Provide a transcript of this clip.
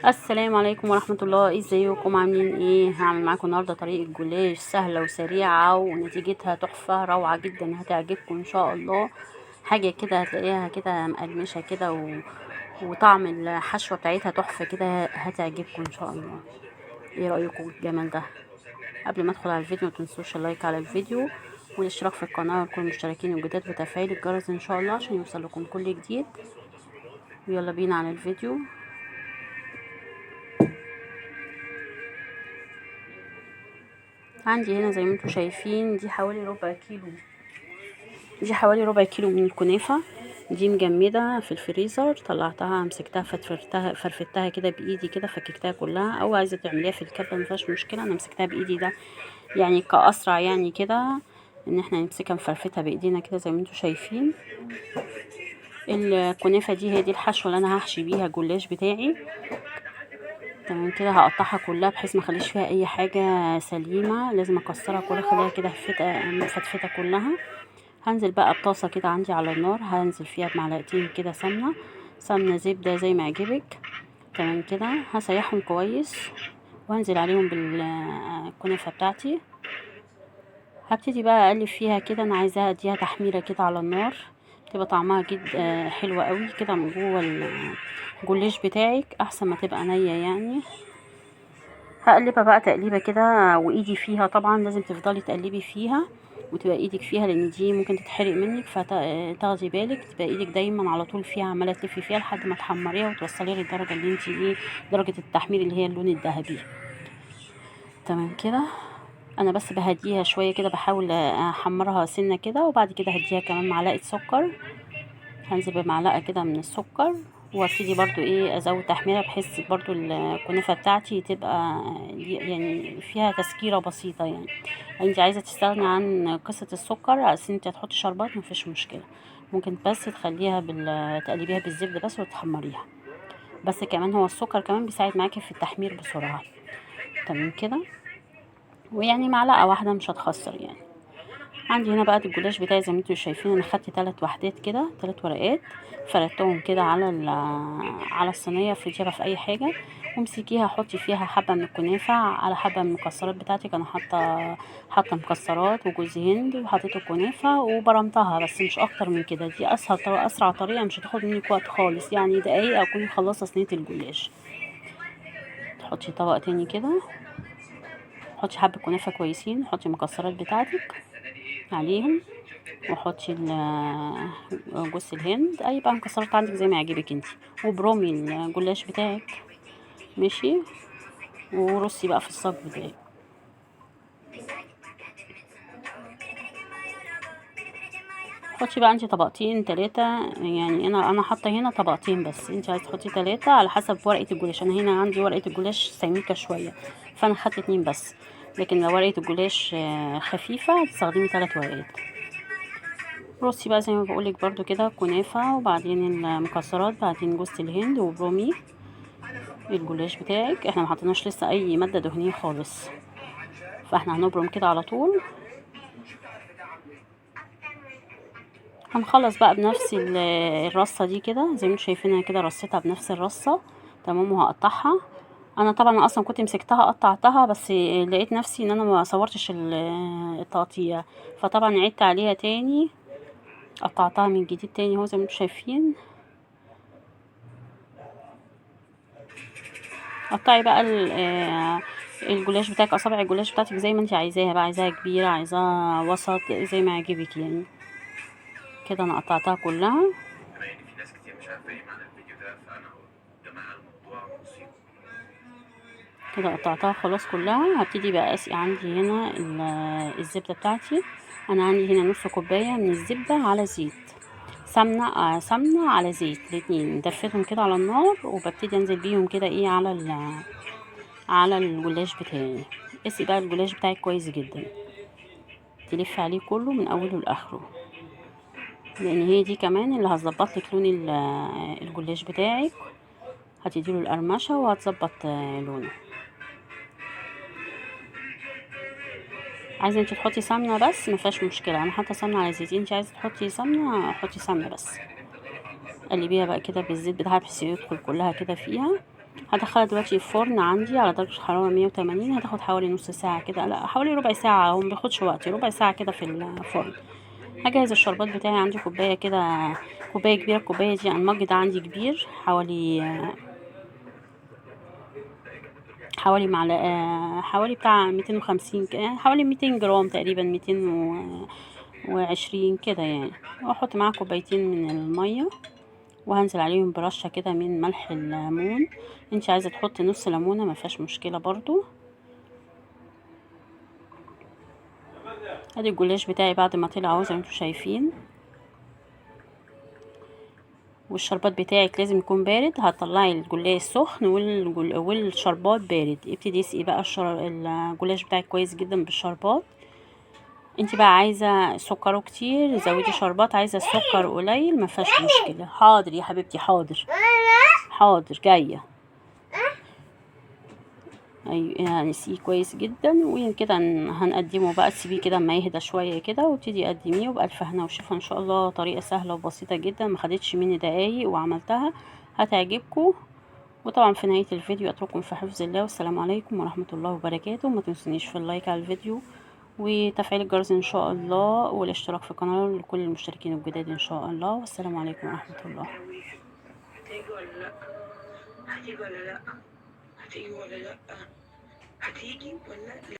السلام عليكم ورحمة الله. ازيكم عاملين ايه؟ هعمل معاكم النهاردة طريقة جلاش سهلة وسريعة ونتيجتها تحفة روعة جدا، هتعجبكم ان شاء الله. حاجة كده هتلاقيها كده مقرمشة كده وطعم الحشوة بتاعتها تحفة كده، هتعجبكم ان شاء الله. ايه رأيكم الجمال ده؟ قبل ما ادخل على الفيديو متنسوش اللايك على الفيديو والاشتراك في القناة وكل المشتركين الجداد وتفعيل الجرس ان شاء الله عشان يوصل لكم كل جديد. ويلا بينا على الفيديو. عندي هنا زي ما انتم شايفين دي حوالي ربع كيلو، دي حوالي ربع كيلو من الكنافة، دي مجمدة في الفريزر. طلعتها مسكتها فتفتها فرفتها كده بايدي كده، فككتها كلها، او عايزة تعمليها في الكبة مفيهاش مشكلة. انا مسكتها بايدي ده يعني كأسرع، يعني كده ان احنا نمسكها نفرفتها بايدينا كده زي ما انتم شايفين. الكنافة دي هي دي الحشوة اللي انا هحشي بيها الجلاش بتاعي. تمام كده هقطعها كلها بحيث ما اخليش فيها اي حاجة سليمة، لازم اكسرها كلها، اخليها كده مفتفته كلها. هنزل بقى بطاسه كده عندي على النار، هنزل فيها بمعلقتين كده سمنه، سمنه زبدة زي ما يعجبك. تمام كده هسيحهم كويس وهنزل عليهم بالكنافه بتاعتي. هبتدي بقى اقلب فيها كده، انا عايزاها اديها تحميره كده على النار، تبقى طعمها جد حلو قوي كده من جوه الجلاش بتاعك، احسن ما تبقى نيه يعني. هقلبها بقى تقليبه كده وايدي فيها، طبعا لازم تفضلي تقلبي فيها وتبقى ايدك فيها، لان دي ممكن تتحرق منك، فتاخدي بالك تبقى ايدك دايما على طول فيها، عماله تلفي فيها لحد ما تحمريها وتوصليها للدرجة اللي انت ايه، درجه التحمير اللي هي اللون الذهبي. تمام كده انا بس بهديها شوية كده، بحاول احمرها سنة كده، وبعد كده هديها كمان معلقه سكر، هنزل بمعلقه كده من السكر، وابتدي برضو ايه ازود تحميرها بحيث برضو الكنافه بتاعتي تبقى يعني فيها تسكيره بسيطة. يعني انت عايزه تستغني عن قصة السكر على اساس انت هتحطي شربات مفيش مشكلة، ممكن بس تخليها تقلبيها بالزبده بس وتحمريها بس. كمان هو السكر كمان بيساعد معاكي في التحمير بسرعة. تمام كده، ويعني معلقه واحدة مش هتخسر يعني. عندي هنا بقى الجلاش بتاعي زي ما انتم شايفين، انا خدت 3 وحدات كده، 3 ورقات، فردتهم كده على الصينية، افرديها في اي حاجة وامسكيها، حطي فيها حبه من الكنافه على حبه من المكسرات بتاعتك. انا حاطه مكسرات وجوز هند، وحطيت الكنافه وبرمتها بس، مش اكتر من كده. دي اسهل طريقه، اسرع طريقه، مش هتاخد منك وقت خالص، يعني دقايق اكون خلصت صينية الجلاش. تحطي طبق تاني كده، حطي حبه كنافه كويسين، حطي المكسرات بتاعتك عليهم، وحطي جوز الهند، اي بقى مكسرات عندك زي ما يعجبك انتي، وبرومي الجلاش بتاعك ماشي، ورصي بقى في الصاج بتاعك. حطي بقى انتي طبقتين 3، يعني انا حاطه هنا طبقتين بس، انتي عايزه تحطي 3 على حسب ورقة الجلاش. انا هنا عندي ورقة الجلاش سميكة شوية فانا خدت 2 بس، لكن لو ورقة الجلاش خفيفة هتستخدمي 3 ورقات. رصي بقى زي ما بقولك برضو كده كنافه، وبعدين المكسرات، بعدين جوز الهند، وبرومي الجلاش بتاعك. احنا ما حطيناش لسه اي مادة دهنية خالص، فاحنا هنبرم كده على طول. هنخلص بقى بنفس الرصه دي كده زي ما انتم شايفينها كده، رصيتها بنفس الرصه. تمام، وهقطعها. انا طبعا اصلا كنت مسكتها قطعتها، بس لقيت نفسي ان انا ما صورتش التقطيع، فطبعا عدت عليها تاني، قطعتها من جديد تاني اهو زي ما انتم شايفين. قطعي بقى الجلاش بتاعك، اصابع الجلاش بتاعتك زي ما انت عايزاها بقى، عايزاها كبيرة عايزاها وسط زي ما يعجبك يعني. كده انا قطعتها كلها. في ناس كتير مش عارفه ايه معنى الفيديو ده، فانا جماعة الموضوع مصيبة. كده قطعتها خلاص كلها. هبتدي بقى اسقي عندي هنا الزبدة بتاعتي. انا عندي هنا نص كوباية من الزبدة على زيت، سمنه على زيت، الاتنين دفيتهم كده على النار، وببتدي انزل بيهم كده ايه على الجلاش بتاعي. اسقي بقى الجلاش بتاعك كويس جدا، تلف عليه كله من اوله لاخره، لان هي دي كمان اللي هتظبط لك لون الجلاش بتاعك، هتديله القرمشه وهتظبط لونه. عايزه انت تحطي سمنه بس ما فيهاش مشكلة، انا حاطه سمنه على زيت، انت عايزه تحطي سمنه حطي سمنه بس. قلبيها بقى كده بالزيت بتاعها بحيث يدخل كلها كده فيها. هدخلها دلوقتي الفرن عندي على درجة حرارة 180، هتاخد حوالي نص ساعة كده، لا حوالي ربع ساعة، هو مبياخدش وقت، ربع ساعة كده في الفرن. هجهز الشربات بتاعي. عندي كوباية كده، كوباية كبيرة، الكوباية دي المج ده عندي كبير، حوالي معلقة، حوالي بتاع 250 حوالي 200 جرام تقريبا، 220 كده يعني. واحط معاه كوبايتين من المية، وهنزل عليهم برشة كده من ملح الليمون. انت عايزة تحطي نص ليمونة ما فيهاش مشكلة برضو. ادي الجلاش بتاعي بعد ما طلع اهو زي ما انتم شايفين. والشربات بتاعك لازم يكون بارد، هتطلعي الجلاش سخن والشربات بارد. ابتدي اسقي بقى الجلاش بتاعك كويس جدا بالشربات. انت بقى عايزه سكره كتير زودي شربات، عايزه السكر قليل ما فيهاش مشكلة. حاضر يا حبيبتي، حاضر حاضر، جاية. ايوه هنسقيه كويس جدا، وكده هنقدمه بقى. تسيبيه كده اما يهدى شوية كده وابتدي قدميه، وبألف هنا وشفا ان شاء الله. طريقه سهلة وبسيطة جدا، ما خدتش مني دقايق وعملتها، هتعجبكم. وطبعا في نهاية الفيديو اترككم في حفظ الله، والسلام عليكم ورحمة الله وبركاته. ما تنسونيش في ال like على الفيديو وتفعيل الجرس ان شاء الله، والاشتراك في القناة لكل المشتركين الجداد ان شاء الله. والسلام عليكم ورحمة الله. هتيجي ولا لا؟ هتيجي ولا لا؟ هتيجي ولا لا؟ هتيجي ولا لا؟